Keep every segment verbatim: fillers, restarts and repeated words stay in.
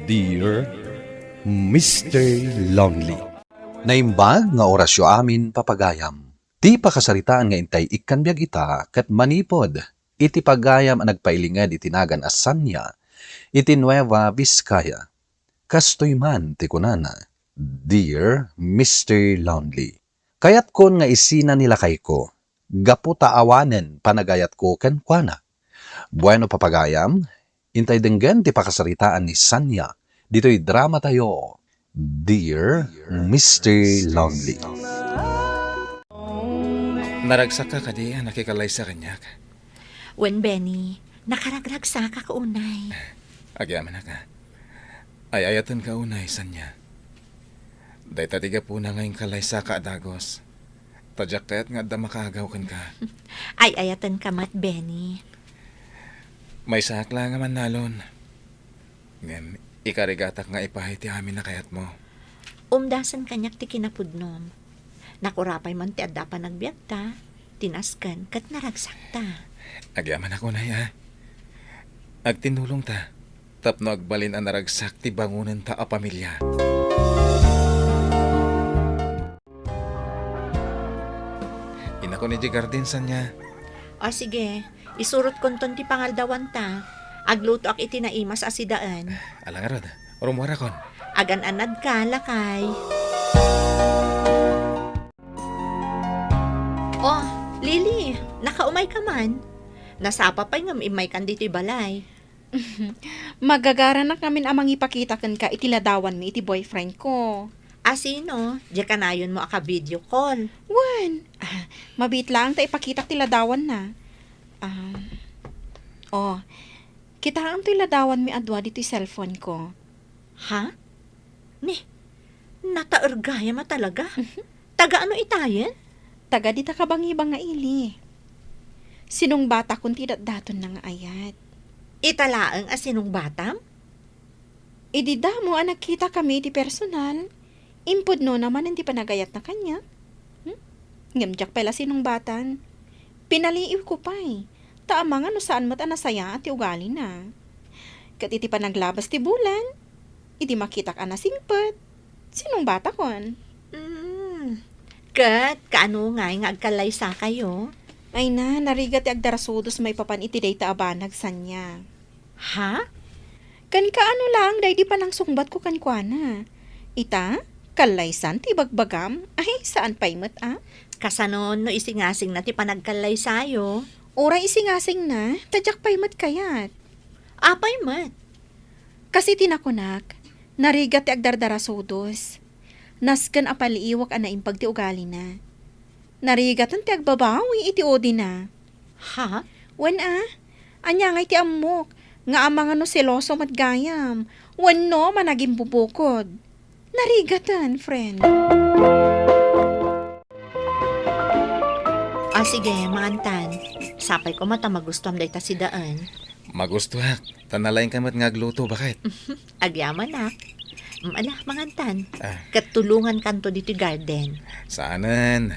Dear Mister Lonely. Naimbag nga orasyo amin, papagayam. Ti pakasaritaan nga intay ikkan biag ita ket manipud iti pagayam a nagpailinged iti nagan a Sanya iti Nueva Vizcaya. Kastoy man ti kunana, "Dear Mister Lonely, kayatkon nga isina ni lakayko, gapu ta awanen panagayatko kenkuana." Bueno, papagayam, intay denggen ti pakasaritaan ni Sanya ditoy dramatayo, Dear Mister Lonely. Naragsakka kadi a nakikallaysa kaniak? Wen, Benny, nakaragragsakak unay. Agyamanak a. Ay-ayatenka unay, Sanya. Dayta ti gapuna nga inkallaysaka a dagus. Ta diak kayat nga adda makaagaw kenka. Ay-ayatenka met, Benny. Maysaak la nga mannalon. Ngem ikarigatak nga ipaay ti amin a kayatmo. Umdasen kaniak ti kinapudnom. Nakurapay man ti adda panagbiagta, ti nasken ket naragsakta. Agyamanak unay a. Agtinnulongta tapno agbalin a naragsak ti bangonenta a pamilia. Innakon idiay garden, Sanya. O sige, isurotkonton ti pangaldawanta. Aglutoak iti naimas a sidaen. Ala ngarud, rummuarakon. Agan-anadka, lakay. Oh, Lily, nakaumayka man? Nasapa pay ngem immaykan ditoy balay. Magagaranak ngamin a mangipakita kenka iti ladawanmi iti boyfriend ko. A sino? Diay kanayonmo a ka-video call? Wen, ah, mabiit laeng ta ipakitak ti ladawanna. Um, oh, kitaem toy ladawanmi a dua ditoy cellphone ko. Ha? Ni, nataer gayam a talaga. Mhm. Taga ano itayen? Taga dita kabangibang nga ili. Sinungbatakon ti datdatonna nga ayat. Ita laeng a sinungbatam? Idi damo a nagkitakami iti personal, impudnona manen ti panagayatna kaniak. Hmm? Ngem diak pay la sinungbatan. Pinaliiwko pay, ta amangan no saan met a nasayaat ti ugalina. Ket iti panaglabas ti bulan, idi makitak a nasingpet, sinungbatakon. Mm. Ket kaano ngay nga agkallaysakayo? Ay na, narigat ti agdarasudos maipapan iti dayta a banag, Sanya. Ha? Ken kaano laeng daydi panangsungbatko kenkuana? Ita, kallaysan ti ibagbagam? Ay, saan pay met a. Kasano no isingasingna ti panagkallaysayo? Uray isingasingna, ta diak pay met kayat. Apay met? Kas iti nakunak, narigat ti agdardarasudos. Nasken a paliiwak a naimbag ti ugalina. Narigaten ti agbabawi iti udina. Ha? Wen a, ania ngay ti ammok nga amangan no seloso met gayam wenno managimbubukod? Narigaten, friend. Ah, sige, mangantan. Sapay koma ta magustuam dayta sidaen. Magustuak. Ta nalaingka met nga agluto, baket. Agyamanak. Mm, ala, mangantan. Ah. Ket tulongankanto ditoy garden. Saanen.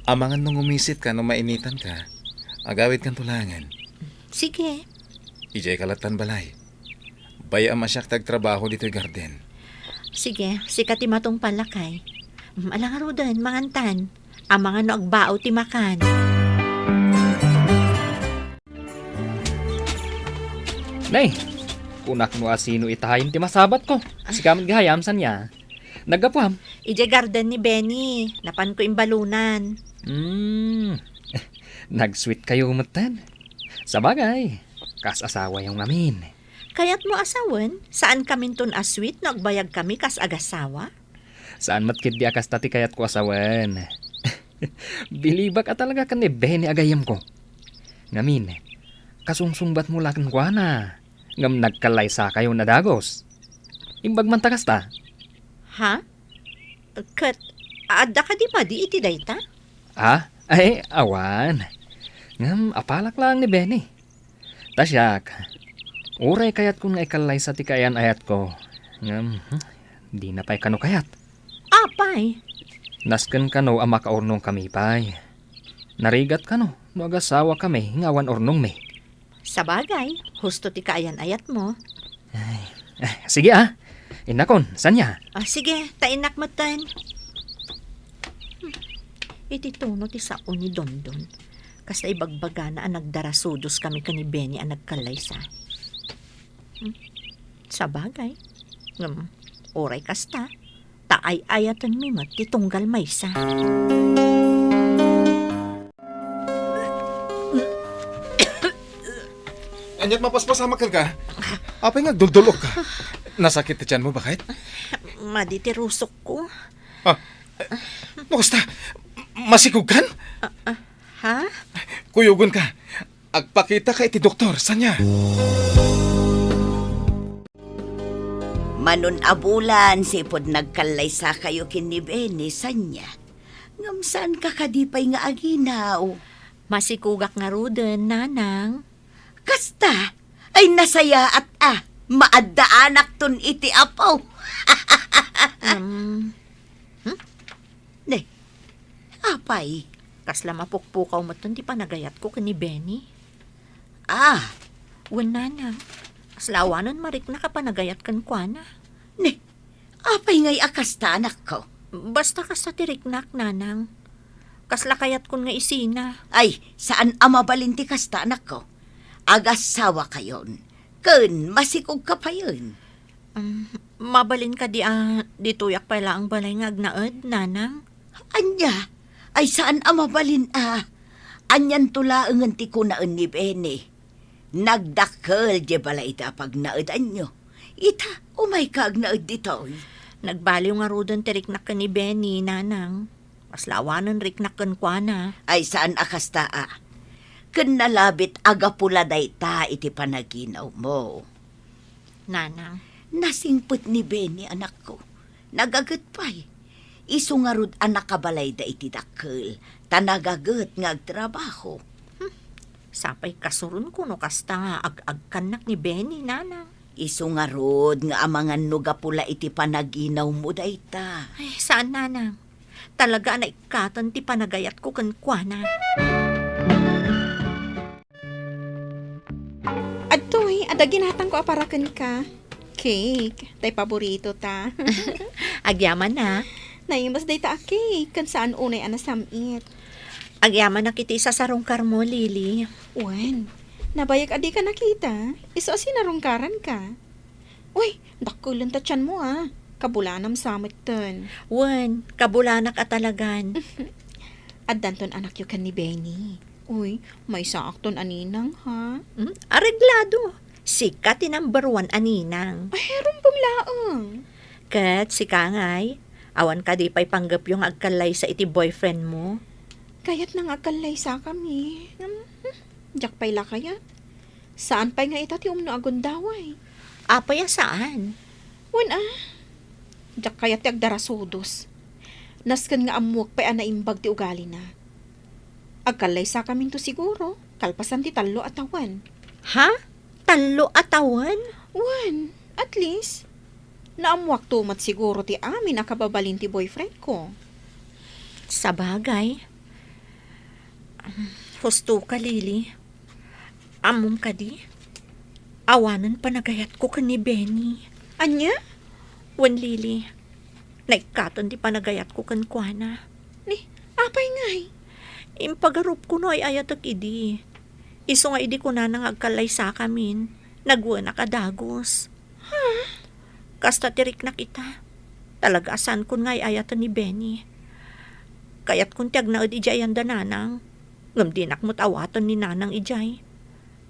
Amangan no ngumisit ka no mainitan ka. Agawidkanto laengen. Sige. Idiay kalattan balay. Bay-am a siak ti agtrabaho ditoy garden. Sige, sika ti matungpal, lakay. Mm, ala ngaruden, mangantan. Amangan no agbao ti makan. Nay, kunak no asino itayen ti masabatko. Sika met gayam, Sanya. Naggapuam? Idiay garden ni Benny. Napanko imbalunan. Hmm. Nag-sweet kayo metten. Sabagay, kas asawayo ngamin. Kayatmo a sawen, saan kaminton a sweet no agbayag kami kas agasawa? Saan met ketdi a kasta ti kayatko a sawen. Bilibak a talaga ken ni Benny a gayyemko. Ngamin, kasungsungbatmo la kenkuana, ngem nagkallaysakayon a dagus. Imbag man ta kasta. Ha? Ket, adda kadi padi iti dayta? Ah? Ay, awan. Ngem, apalak laeng ni Benny. Ta siak, uray kayatkon nga ikallaysa ti kaayan-ayatko, ngem, hmm, dina pay kano kayat. Apay? Nasken kano a makaurnongkami pay. Narigat kano no agasawakami nga awan urnongmi. Sabagay, husto ti kaayan-ayatmo. Ay, Eh, sige, ah. Innakon, sanya? Ah, sige, ta innak metten. Hmm. Iti tono ti sao ni Dondon. Kasta ibagbagana a nagdarasudos kami ken ni Benny a nagkallaysa. Hmm. Sabagay. Ngem, uray kasta, ta ay-ayatenmi met ti tunggal maysa. Ania't mapaspasamak kenka? Apay nga agduldul-okka? Nasakit ti tianmo, baket? Madi ti rusokko. Ah, no kasta, masikogkan? Ah, ah, ha? Kuyogenka. Agpakitaka iti doktor, sanya? Manun a bulan, sipud nagkallaysakayo ken ni Benny, sanya? Ngem saanka kadi pay nga aginaw? Masikogak ngaruden, nanang. Kasta? Ay, nasayaat a. Maaddaanakton iti apo. Um, hmm? Ne, apay? Kasla mapukpukaw metten ti panagayatko ken ni Benny. Ah. Wen, nanang. Kasla awanen mariknak a panagayat kenkuana. Ne, apay ngay a kasta, anakko? Basta kasta ti riknak, nanang. Kasla kayatkon nga isina. Ay, saan a mabalin ti kasta, anakko. Agassawakayon. Ken masikogka payen. Um, mabalin kadi a ditoyak pay laeng balay nga agnaed, nanang? Ania? Ay, saan a mabalin a. Anianto laengen ti kunaen ni Benny. Nagdakkel diay balayda a pagnaedanyo. Ita, umayka agnaed ditoy. Nagbaliw ngaruden ti riknak ken ni Benny, nanang. Kasla awanen riknak kenkuana. Ay, saan a kasta a. Ken nalabit a gapu la dayta iti panaginawmo. Nanang. Nasingpet ni Benny, anakko. Nagaget pay. Isu ngarud a nakabalayda iti dakkel, ta nagaget nga agtrabaho. Hmm. Sapay kasuronko no kasta nga ag-agkannak ni Benny, nanang. Isu ngarud nga amangan no gapu la iti panaginawmo dayta. Ay, saan, nanang. Talaga a naikkaten ti panagayatko kenkuana. Adtoy, adda ginatangko a para kenka. Cake, tay paborito ta. Agyamanak. Naimbas dayta a cake, ken saan unay a nasam-it. Agyamanak iti isasarungkarmo, Lily. Wen, nabayag a dika nakita. Isu a sinarungkaranka. Uy, dakkelen ta tianmo, a. Kabulanam sa metten. Wen, kabulanak a talagan. Addanton anakyo ken ni Benny. Uy, maysaakton a ninang, ha? Hmm? Areglado. Sika ti number one a ninang. Ay, rumbeng laeng. Ket sika ngay, awan kadi pay panggepyo nga agkallaysa iti boyfriend mo? Kayatna nga agkallaysakami. Hmm, hmm, diak pay la kayat. Saan pay nga ita ti umno a gundaway? Apay a saan? Wen a, diak kayat ti agdarasudos. Nasken nga ammoek pay a naimbag ti ugalina. Agkallaysakaminto siguro, kalpasan ti tallo a tawen. Ha? Tallo a tawen? Wen, at least, naammoakto met siguro ti amin a kababalin ti boyfriend ko. Sabagay. Husto ka, Lily. Ammom kadi? Awanen panagayatko ken ni Benny. Ania? Wen, Lily. Naikkaten ti panagayatko kenkuana. Ni, apay ngay? Impagarupko no ay-ayatek idi. Isu nga idi kunana nga agkallaysakamin, nagwenak a dagus. Ha? Kasta ti riknak ita. Talaga a saankon nga ay-ayaten ni Benny. Kayatkon ti agnaed idiay ayan da nanang. Ngem dinak met awaten ni nanang idiay.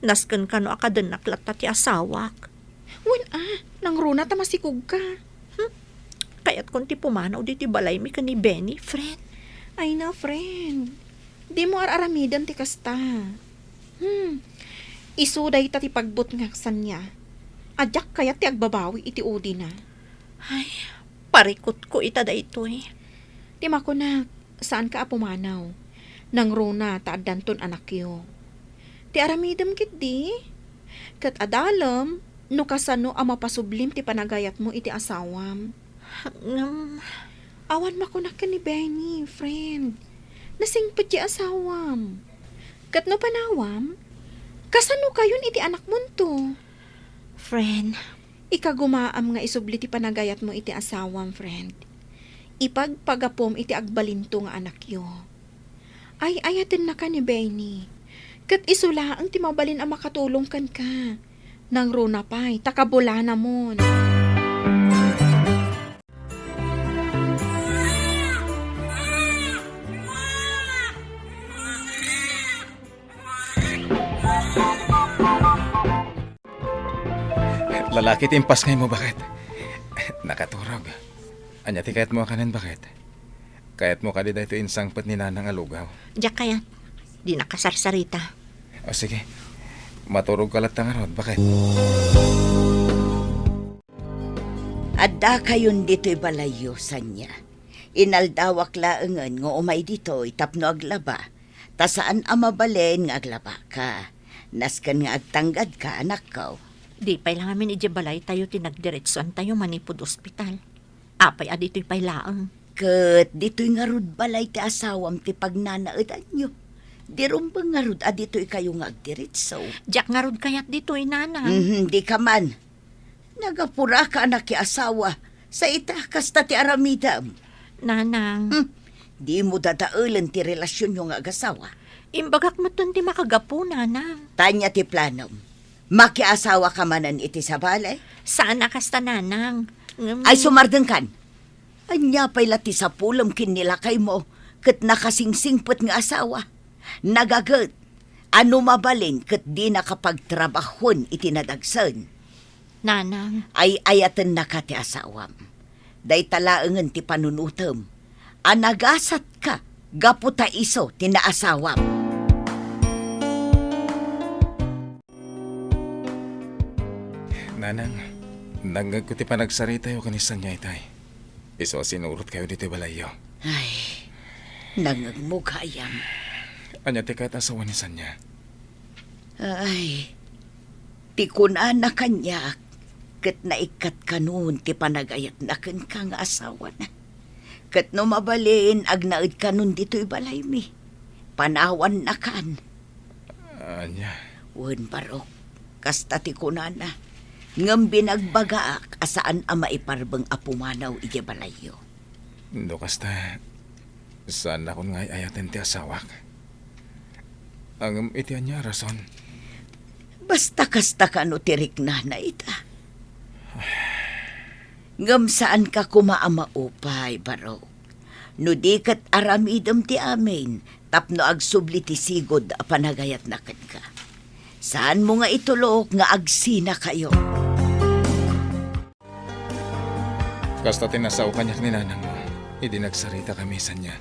Nasken kano a kadennak latta ti asawak. Wen a, nangruna ta masikogka. Hmm? Kayatkon ti pumanaw ditoy balaymi ken ni Benny, friend. Ay na, friend. Dimo ar-aramiden ti kasta. Hmm. Isu dayta ti pagbutngak sania. A diak kayat ti agbabawi iti udina. Ay, parikutko ita daytoy. Ti makunak, saanka a pumanaw. Nangruna ta addanton anakyo. Ti aramidem ketdi. Ket adalem no kasano a mapasublim ti panagayatmo iti asawam. Ngem, awan makunak ken ni Benny, friend. Nasingpet ti asawam. Ket no panawam, kasano kayon iti anakmonto? Friend, Ikagumaam nga isubli ti panagayatmo iti asawam, friend. Ipagpagapum iti agbalinto nga anakyo. Ay-ayatennaka ni Benny. Ket isu laeng ti mabalin a makatulong kenka. Nangruna pay, ta kabulanamon. Lalaki ti impasngaymo, baket. Nakaturog. Ania ti kayatmo a kanen, baket? Kayatmo kadi daytoy insangpet ni Nanang a lugaw? Diak kayat. Di nakasarsarita. O sige. Maturog ka latta ngarud, baket. Addakayon ditoy balayyo, sanya. Inaldawak laengen nga umay ditoy tapno aglaba, ta saan a mabalin nga aglabaka. Nasken nga agtanggadka, anakko. Di pay la ngamin idiay balaytayo ti nagdiretsoantayo manipud ospital. Apay a ditoy pay laeng? Ket ditoy ngarud balay ti asawam ti pagnanaedanyo. Di rumbeng ngarud a ditoykayo nga agdiretso. Diak ngarud kayat ditoy, Nanang. Mhm, di ka man. Nagapuraka a nakiasawa, sa ita kasta ti aramidem. Nanang. Hmm, dimo dadaelen ti relasionyo nga agasawa. Imbagak metten ti makagapu, Nanang. Tanya ti planom. Makiasawa ka manen iti sabali? Saan a kasta, Nanang. Ngem Ay, sumardengkan. Ania pay la ti sapulem ken ni lakaymo ket nakasingsingpet nga asawa? Nagaget, a no mabalin ket dinaka pagtrabahoen iti nadagsen. Nanang. Ay-ayatennaka ti asawam. Dayta laengen ti panunotem a nagasatka gapu ta isu ti naasawam. Nanang, nangngegko ti panagsaritatayo ken ni Sanya itay. Isu a sinurotkayo ditoy balayyo. Ay, nangngegmo gayam. Ania ti kayat a sawen ni Sanya? Ay, ti kunana kaniak, ket naikkat kanon ti panagayatna kenka nga asawana. Ket no mabalin, agnaed kanon ditoy balaymi. Panawannakan. Ania? Wen, Barok, kasta ti kunana. Ngem binagbagaak a saan a maiparbeng a pumanaw idiay balayyo. No kasta, saannakon nga ay-ayaten ti asawak. Ngem iti ania a rason? Basta kasta kano ti riknana ita. Ngem saanka koma a maupay, Barok. No di ket aramidem ti amin tapno agsubli ti sigud a panagayatna kenka. Saanmo nga itulok nga agsinakayo. Kasta ti nasao kaniak ni nanangmo idi nagsaritami, Sanya.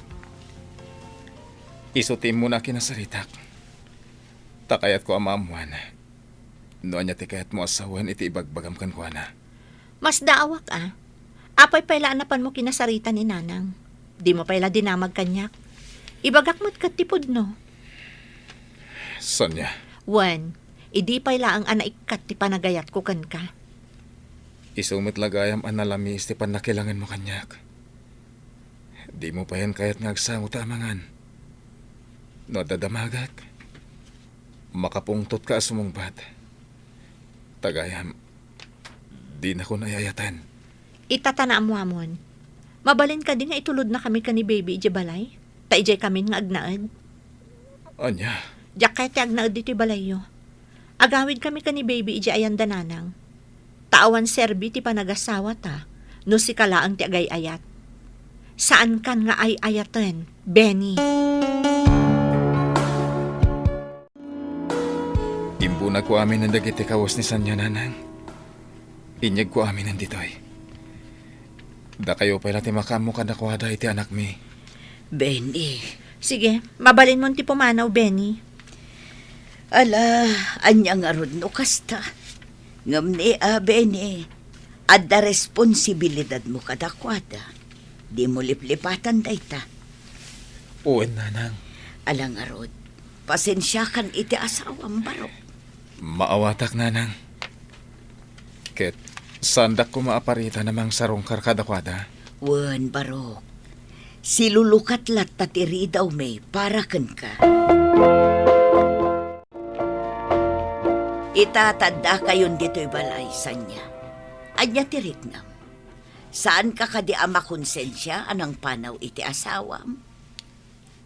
Isu ti immuna a kinasaritak, ta kayatko a maammoan no ania ti kayatmo a sawen iti ibagbagam kenkuana. Masdaawak a. Apay pay la a napanmo kinasarita ni nanang? Dimo pay la dinamag kaniak. Ibagak met ket ti pudno. Sanya? Wen, idi pay laeng a naikkat ti panagayatko kenka. Isu met la gayam a nalamiis ti pannakilangenmo kaniak. Dimo payen kayat nga agsango ta amangan. No adda damagek, makapungtotka a sumungbat. Ta gayam, dinakon ay-ayaten. Ita ta naammoamon. Mabalin kadi nga itulodnakami ken ni baby idiay balay? Ta idiaykamin nga agnaed? Ania? Diak kayat ti agnaed ditoy balayyo. Agawidkami ken ni baby idiay ayan da nanang. Ta awan serbi ti panagasawata no sika laeng ti agay-ayat. Saankan nga ay-ayaten, Benny. Imbunagko aminen dagiti kawes ni Sanya, nanang. Inyegko aminen ditoy. Dakayo pay la ti makaammo kadakuada iti anakmi. Benny. Sige, mabalinmon ti pumanaw, Benny. Ala, ania ngarud no kasta? Ngem ni a, Benny, adda responsibilidadmo kadakuada. Dimo liplipatan dayta. Wen, nanang. Ala ngarud, pasensiakan iti asawam, Barok. Maawatak, nanang. Ket saandak koma a paritan a mangsarungkar kadakuada. Wen, Barok, silulukat latta ti ridawmi para kenka. Ita, ta addakayon ditoy balay, Sanya. Ania ti riknam? Saanka kadi a makonsensia a nangpanaw iti asawam?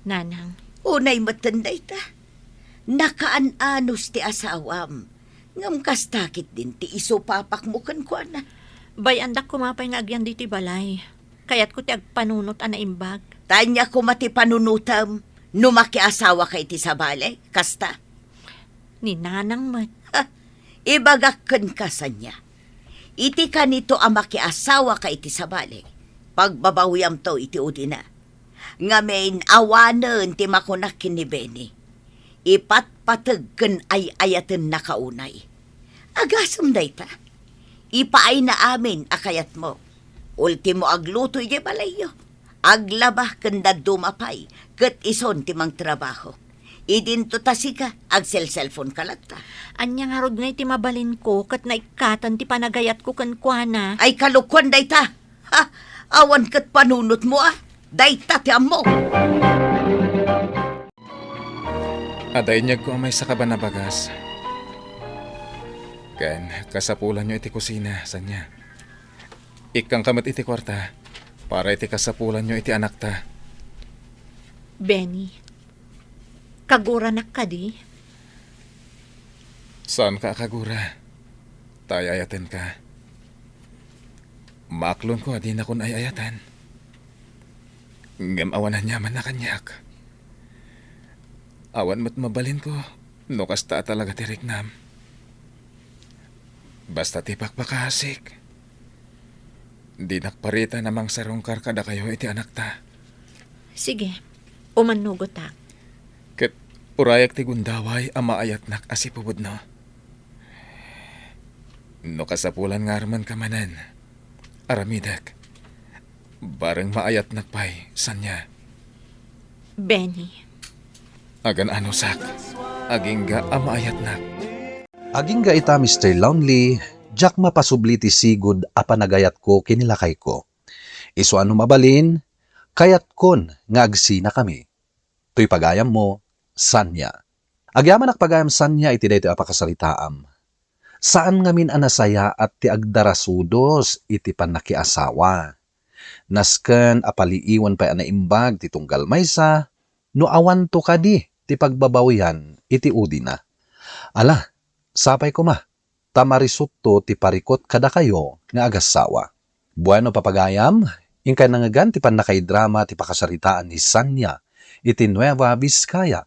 Nanang. Unay metten dayta. Nakaan-anos ti asawam. Ngem kasta ketdin ti isupapakmo kenkuana. Bay-andak koma pay nga agyan ditoy balay. Kayatko ti agpanunot a naimbag. Ta ania koma ti panunotem no makiasawaka iti sabali? Kasta? Ni Nanang met. Ha, ibagak kenka, Sania. Iti kanito a makiasawaka iti sabali, pagbabawiamto iti udina. Ngamin, awanen ti makunak ken ni Benny. Ipatpateg ken ay-ayatennaka unay. Agasem dayta. Ipaayna amin a kayatmo. Ultimo, agluto idiay balayyo. Aglaba ken dadduma pay, ket isun ti mangtrabaho. Idinto ta sika, agselselfonka latta. Ania ngarud ngay ti mabalinko ket naikkatan ti panagayatko kenkuana? Ay, kalokuan dayta! Ha? Awan ket panunotmo a? Dayta ti ammo! Adda inyegko a maysa ka banabagas. Ken kasapulanyo iti kusina, Sania. Ikkanka met iti kuarta para iti kasapulanyo iti anakta. Benny, kaguranak kadi? Saanka a kagura. Ta ay-ayatenka. Maaklonko a dinakon ay-ayatan. Ngem awan aniamanna kaniak. Awan met mabalinko no kasta a talaga ti riknam. Basta ti pakpakaasik. Dinak paritan a mangsarungkar kadakayo iti anakta. Sige, umannugotak. Ket urayak ti gundaway a maayatnak a sipupudno. No kasapulan nga armenka manen, aramidek. Bareng maayatnak pay, Sania. Benny. Agan-anosak. Agingga a maayatnak. Agingga ita, Mister Lonely, diak mapasubli ti sigud a panagayatko ken ni lakayko. Isu a no mabalin, kayatkon nga agsinakami. Toy pagayammo, Sania. Agyamanak pagayam, Sania, iti daytoy a pakasaritaam. Saan ngamin a nasayaat ti agdarasudos iti pannakiasawa. Nasken a paliiwen pay a naimbag ti tunggal maysa no awanto kadi ti pagbabawian iti udina. Ala, sapay koma, ta marisutto ti parikut kadakayo nga agassawa. Bueno, papagayam, inkay nangngegan ti pannakaidrama ti pakasaritaan ni Sania iti Nueva Vizcaya.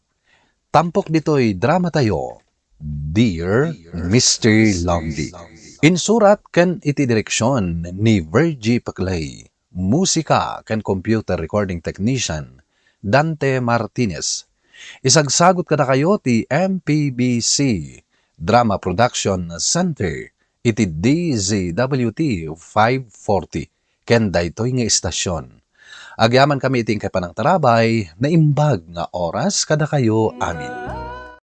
Tampok ditoy dramatayo, Dear Mister Lonely. Insurat ken iti direksion ni Virgie Paclay. Musika ken computer recording technician, Dante Martinez. Isagsagut kadakayo ti M P B C Drama Production Center iti D Z W T five forty ken daytoy nga istasyon. Agyamankami iti inkay panangtarabay, naimbag nga oras kadakayo amin.